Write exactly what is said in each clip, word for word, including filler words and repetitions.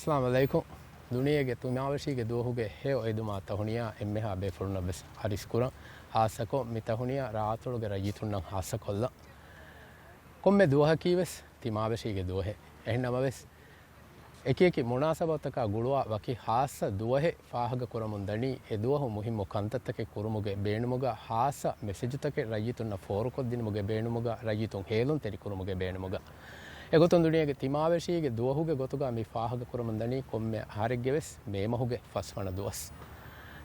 އައްސަލާމު ޢަލައިކުމް. ދުނިޔޭގެ ތިމާވެށީގެ ދުވަހުގެ ހެޔޮ އެދުމާ ތަހުނިޔާ އެންމެހާ ބޭފުޅުންނަށް ވެސް އަރިސްކުރަން. ހާއްސަކޮށް މި ތަހުނިޔާ ރާއަތޮޅުގެ ރައްޔިތުންނަށް ހާއްސަކޮށްލަން. ކޮންމެ ދުވަހަކީ ވެސް ތިމާވެށީގެ ދުވަހެއް. އެހެންނަމަވެސް، އެކިއެކި މުނާސަބަތަކާ ގުޅުވާ ވަކި ހާއްސަ ދުވަހެއް ފާހަގަކުރަމުން ދަނީ، އެ ދުވަހު މުހިއްމު ކަންތައްތަކެއް ކުރުމުގެ ބޭނުމުގަ، ހާއްސަ މެސެޖުތަކެއް ރައްޔިތުންނަށް ފޯރުކޮށްދިނުމުގެ ބޭނުމުގަ، ރައްޔިތުން ހޭލުންތެރިކުރުމުގެ ބޭނުމުގަ. އެގޮތުން ދުނިޔޭގެ ތިމާވެށީގެ ދުވަހުގެ ގޮތުގަ މި ފާހަގަކުރަމުން ދަނީ ކޮންމެ އަހަރެއްގެ ވެސް މޭ މަހުގެ ފަސްވަނަ ދުވަސް.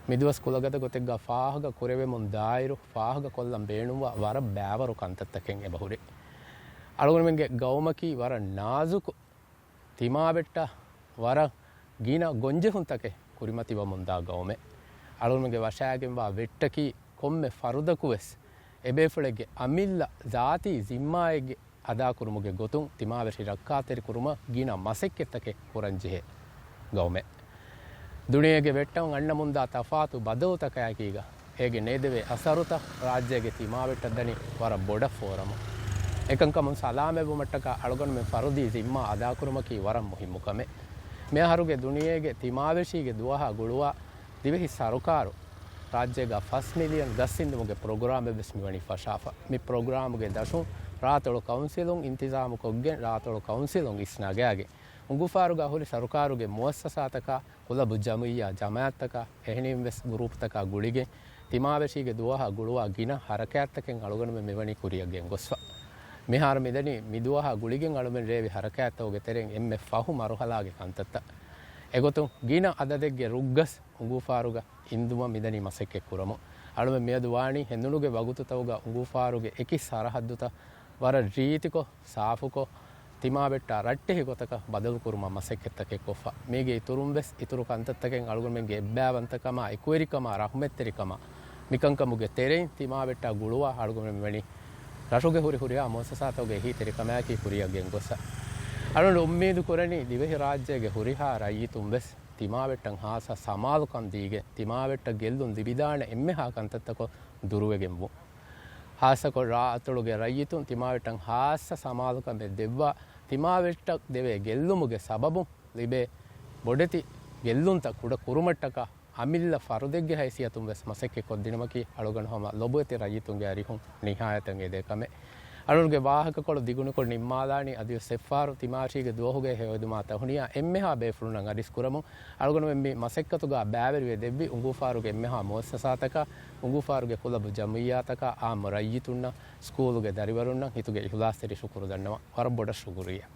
މި ދުވަސް ކުލަގަދަ ގޮތެއްގަ ފާހަގަ ކުރެވެމުން ދާއިރު، ފާހަގަ ކޮށްލަން ބޭނުންވާ ވަރަށް ބައިވަރު ކަންތައްތަކެއް އެބަހުރި. އަޅުގަނޑުމެންގެ ގައުމަކީ ވަރަށް ނާޒުކު، ތިމާވެއްޓަށް ވަރަށް ގިނަ ގޮންޖެހުންތަކެއް ކުރިމަތިވަމުންދާ ގައުމެއް. އަޅުގަނޑުމެންގެ ވަށާގެންވާ ވެއްޓަކީ ކޮންމެ ފަރުދަކު ވެސް އެބޭފުޅެއްގެ އަމިއްލަ ޒާތީ ޒިންމާއެއްގެ އަދާކުރުމުގެ ގޮތުން ތިމާވެށި ރައްކާތެރިކުރުމަށް ގިނަ މަސައްކަތްތަކެއް ކުރަންޖެހޭ ގައުމެއް. ދުނިޔޭގެ ވެއްޓަށް އަންނަމުންދާ ތަފާތު ބަދަލުތަކާއެކީގަ، އޭގެ ނޭދެވޭ އަސަރުތައް ރާއްޖޭގެ ތިމާވެއްޓަށް ދަނީ ވަރަށް ބޮޑަށް ފޯރަމުން. އެކަންކަމުން ސަލާމަތްވުމަށްޓަކާ އަޅުގަނޑުމެން ފަރުދީ ޒިންމާ އަދާކުރުމަކީ ވަރަށް މުހިއްމު ކަމެއް. މިއަހަރުގެ ދުނިޔޭގެ ތިމާވެށީގެ ދުވަހާ ގުޅުވާ ދިވެހި ސަރުކާރު، ރާއްޖޭގަ ފަސް މިލިއަން ގަސް އިންދުމުގެ ޕްރޮގްރާމެއް ވެސް މިވަނީ ފަށާފަ. މި ޕްރޮގްރާމުގެ ދަށުން ރާއަތޮޅު ކައުންސިލުން އިންތިޒާމުކޮށްގެން، ރާއަތޮޅު ކައުންސިލުން އިސްނަގާގެން، އުނގޫފާރުގަ ހުރި ސަރުކާރުގެ މުއައްސަސާތަކާ، ކުލަބު ޖަމިއްޔާ ޖަމާއަތްތަކާ، އެހެނިހެން ވެސް ގުރޫޕްތަކާ ގުޅިގެން، ތިމާވެށީގެ ދުވަހާ ގުޅުވާ ގިނަ ހަރަކާތްތަކެއް އަޅުގަނޑުމެން މިވަނީ ކުރިއަށް ގެންގޮސްފަ. މިހާރު މިދަނީ މިދުވަހާ ގުޅިގެން އަޅުމެން ރޭވި ހަރަކާތްތަކުގެ ތެރެއިން އެންމެ ފަހު މަރުހަލާގެ ކަންތައްތައް. އެގޮތުން ގިނަ އަދަދެއްގެ ރުއްގަސް އުނގޫފާރުގަ އިންދުމަށް މިދަނީ މަސައްކަތް ކުރަމުން. އަޅުމެން މިއަދު ވާނީ ހެނދުނުގެ ވަގުތުތަކުގަ އުނގޫފާރުގެ އެކި ސަރަހައްދުތައް ވަރަށް ރީތިކޮށް، ސާފުކޮށް، ތިމާވެއްޓާ ރައްޓެހި ގޮތަކަށް ބަދަލުކުރުމަށް މަސައްކަތްތަކެއް ކޮށްފަ. މީގެ އިތުރުން ވެސް އިތުރު ކަންތައްތަކެއް އަޅުގަނޑުމެންގެ އެއްބައިވަންތަކަމާ، އެކުވެރިކަމާ، ރަހުމަތްތެރިކަމާ، މިކަންކަމުގެ ތެރެއިން ތިމާވެއްޓާ ގުޅުވާ އަޅުގަނޑުމެން ވަނީ ރަށުގެ ހުރި ހުރިހާ މުއައްސަސާތަކުގެ އެހީތެރިކަމާއެކީ ކުރިއަށް ގެންގޮސްފަ. އަޅުގަނޑު އުއްމީދު ކުރަނީ ދިވެހިރާއްޖޭގެ ހުރިހާ ރައްޔިތުން ވެސް ތިމާވެއްޓަށް ހާއްސަ ސަމާލުކަން ދީގެން، ތިމާވެއްޓަށް ގެއްލުން ލިބިދާނެ އެންމެހާ ކަންތައްތަކުން ދުރުވެގެން ވުން. ހާއްސަކޮށް ރާއަތޮޅުގެ ރައްޔިތުން ތިމާވެއްޓަށް ހާއްސަ ސަމާލުކަމެއް ދެއްވާ، ތިމާވެއްޓަށް ދެވޭ ގެއްލުމުގެ ސަބަބުން ލިބޭ ބޮޑެތި ގެއްލުންތައް ކުޑަ ކުރުމަށްޓަކާ، އަމިއްލަ ފަރުދެއްގެ ހައިސިއްޔަތުން ވެސް މަސައްކަތް ކޮށްދިނުމަކީ އަޅުގަނޑު ހަމަ ލޮބުވެތި ރައްޔިތުންގެ އަރިހުން ނިހާޔަތަށް އެދޭ ކަމެއް. އަޅުގަނޑުގެ ވާހަކަކޮޅު ދިގުނުކޮށް ނިންމާލާނީ އަދިވެސް އެއްފަހަރު ތިމާވެށީގެ ދުވަހުގެ ހެޔޮއެދުމާ ތަހުނިޔާ އެންމެހާ ބޭފުޅުންނަށް އަރިސްކުރަމުން. އަޅުގަނޑުމެން މި މަސައްކަތުގަ ބައިވެރިވެ ދެއްވި އުނގޫފާރުގެ އެންމެހާ މުއައްސަސާތަކާ، އުނގޫފާރުގެ ކުލަބު ޖަމިއްޔާތަކާ، އާއްމު ރައްޔިތުންނަށް، ސްކޫލުގެ ދަރިވަރުންނަށް ހިތުގެ އިހުލާސްތެރި ޝުކުރު ދަންނަވަން. ވަރަށް ބޮޑަށް ޝުކުރިއްޔާ.